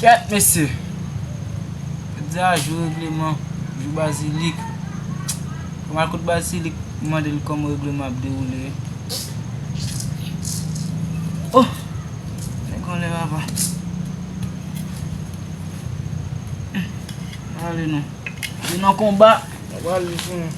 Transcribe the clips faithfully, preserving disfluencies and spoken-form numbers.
Kèt, mesye! Jodi a jou regleman, jou Bazilik. Fò m al kot Bazilik, m mande l kòman regleman ap dewoule. Oh! Nèg anlè, papa. Ale non. Se nan konba. Mwen pral li pou nou.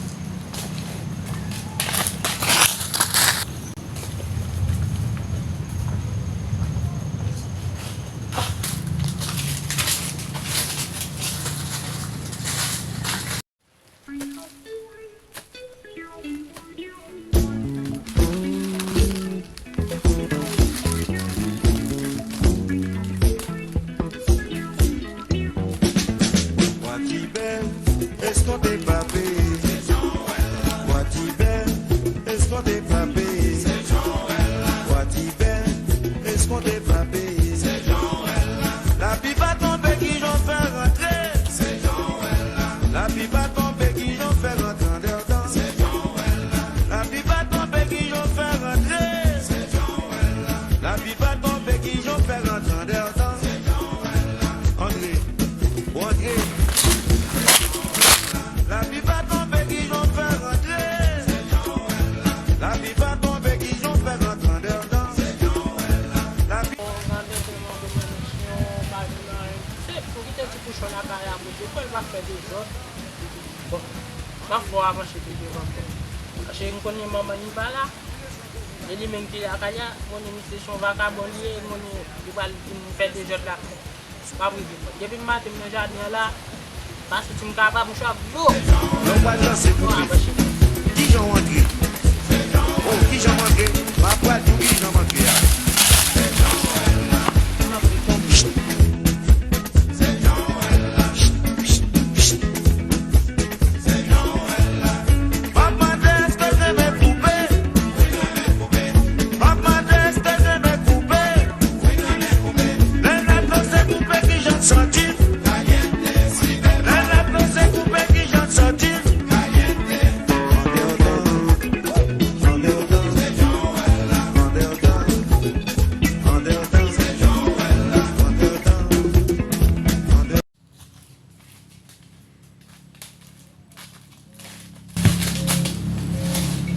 Bwa Tibè, eskonte pa peye. Bwa Tibè, eskonte pa peye. Bwa Tibè, eskonte pa peye. Lapli pa tonbe, kijan w fè rantre? Lapli pa tonbe, kijan w fè rantre anndan? Lapli pa tonbe, kijan w fè rantre? Lapli pa tonbe, kijan w fè rantre anndan? Antre, ou antre. Lapli pa tonbe, kijan w fè rantre? Lapli pa tonbe, kijan w fè rantre anndan? Lapli Se pou kite ti pouchon lakay la, Bondye fè l pa fè dezòd. Bon, m ap fè w avanse tou devan mwen. Paske m konnen manman li pa la. E li menm ki lakay la, m konnen misye se yon vakabon li ye, m konnen li pral vin fè dezòd lakay. M ap rive. Depi maten m nan jaden an la, m pa santi m kapab, m chwa dlo. Lè w pral danse koupe, kijan w antre? Oh, kijan m antre? M ap pral di w kijan m antre a. M ap mande èske w renmen koupe? M ap mande èske w renmen koupe? Lè n ap danse koupe, kijan n santi? Lè n ap danse koupe, kijan n santi?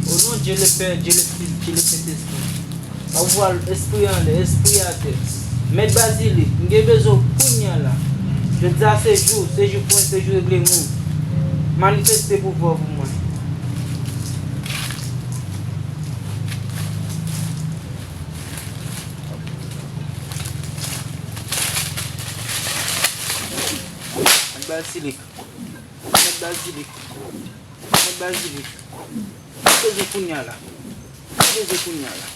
O non Dye Lepè, Dye Lefis, Dye Lesentespri. Anvwa espri anlè, espri atè. Mèt Bazilik, m gen bezwen w kounye a la. Jodi a se jou, se jou pwen, se jou regleman. Manifeste pouvwa w pou mwen. Mèt Bazilik. Mèt Bazilik. Mèt Bazilik. Mwen bezwen kounye a la. Mwen bezwen kounye a la.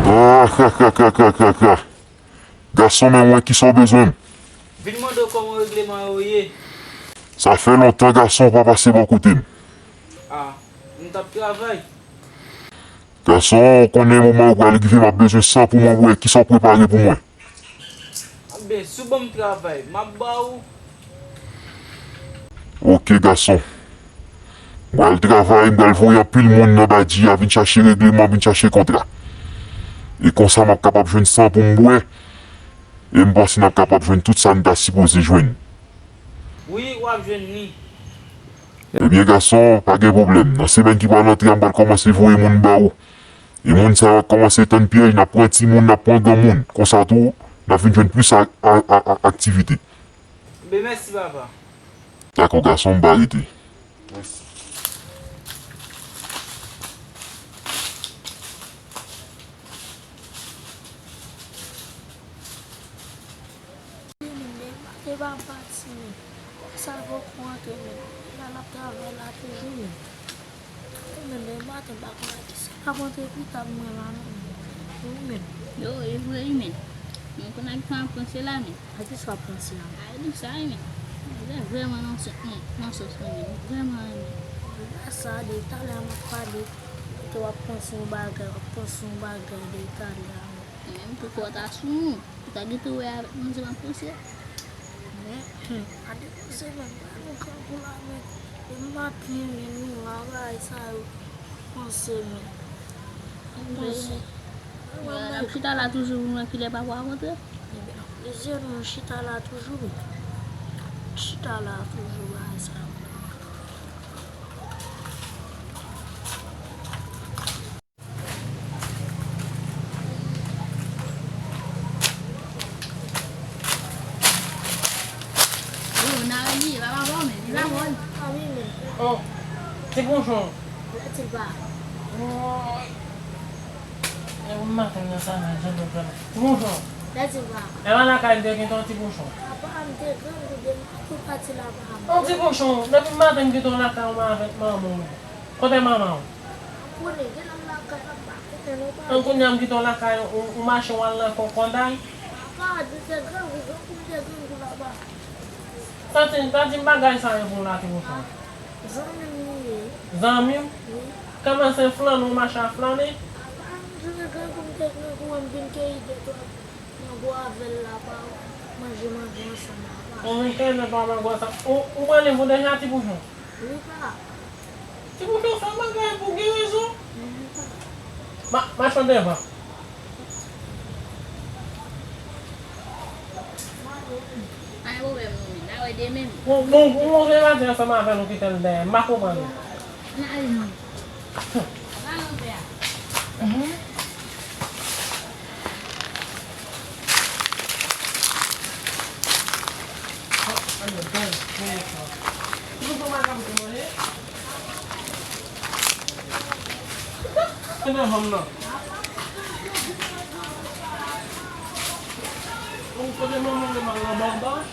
Ah, ka, ka, ka, ka, ka, ka. Gason, men mwen, kisa w bezwen m? Vin mande w kòman regleman yo ye. Sa fè lontan, gason, w pa pase bò kote m. Ah, m t ap travay. Gason, w konnen moman yo pral rive, m ap bezwen san pou mwen wè kisa w prepare pou mwen. Anben, si w ban m travay, m ap ba w. Oke, gason. M pral travay, m pral voye anpil moun nan Badji a vin chache regleman, vin chache kontra. E konsa, m ap kapab jwenn san pou m bwè. E m panse n ap kapab jwenn tout sa n ta sipoze jwenn. Wi, w ap jwenn li. Ebyen, gason, pa gen pwoblèm. Nan semèn ki pral antre a, m pral kòmanse voye moun ba ou. E moun sa yo ap kòmanse tann pyèj, n ap pran timoun, n ap pran granmoun. Konsa tou, n ap vin jwenn plis a, a, a, a, aktivite. Ben, mèsi, papa. Dakò, gason, m pa rete. Mèsi. Li menm, li pa, li pa pati, men. Sa l poko antre, men. La, l ap travay la toujou, men. Ou menm, demen maten, m pa konn a kisa l ap antre pita pou mwen la, non, men. Ou menm. Yo, e vre, wi, men. Men, ou konn a kisa m ap panse la, men. A kisa w ap panse la, men? A, e di sa, wi, men. Mwen vrèman nan sòs, non, nan sòs, wi, men. Mwen vrèman renmen. Ou pa sa, de talè a m ap pale. Kote w ap panse yon bagay, w ap panse yon bagay de talè a, men. Menm pou kò w ta sou nou. Ou ta gentan wè avèk manzè m ap panse. Men, hmm, pa depanse menm, pa nou kankou la, men. Depi maten, men, nou la, bagay sa yo, panse, men. Panse. N ap chita la toujou pou nou wè kilè papa w ap rantre. Ebyen, Mesye, nou chita la toujou. Chita la toujou, bagay sa. Yo, n a rele, papa bon, men, li pa bon. Oh, ti bouchon. Lè ti pa. Oh. E ou maten nan sa, nan jan de pran. Ti bouchon. Lè ti pa. E pa lakay m te gen ton ti bouchon. Papa, m te grann, ou de m tou pati la, papa. On ti bouchon, depi maten m kite w lakay ou avèk manman w. Kote manman w? Konnen, gen nan lakay, papa, konnen nou pa. An kounye a m kite w lakay, ou, ou mache w al nan kòkòday? Papa, depi te grangou, grangou, m te grangou laba. Sa ti, sa ti bagay sa yo pou la ti bouchon. Zanmi m li ye. Zanmi w? Wi. Kòman se flannen, ou mache a flannen? Papa, m jwe grangou, m te grangou, m vin keyi de twa. Mango avè l la, pa manje mango ansanm la, pa. Ou vin kenbe pa mango ansanm. Ou, ou pran liv ou deja, ti bouchon? Wi, pa. Ti bouchon, fè bagay pou gen rezon. Wi, pa. Ma, machann devan. Pa gen pwoblèm, non, men. N a wè demen. Bon, bon, bon, bon, vin maten ansanm avè nou kite l dèyè. M pa konprann. N a al, non. Kote manman w mal la, baba?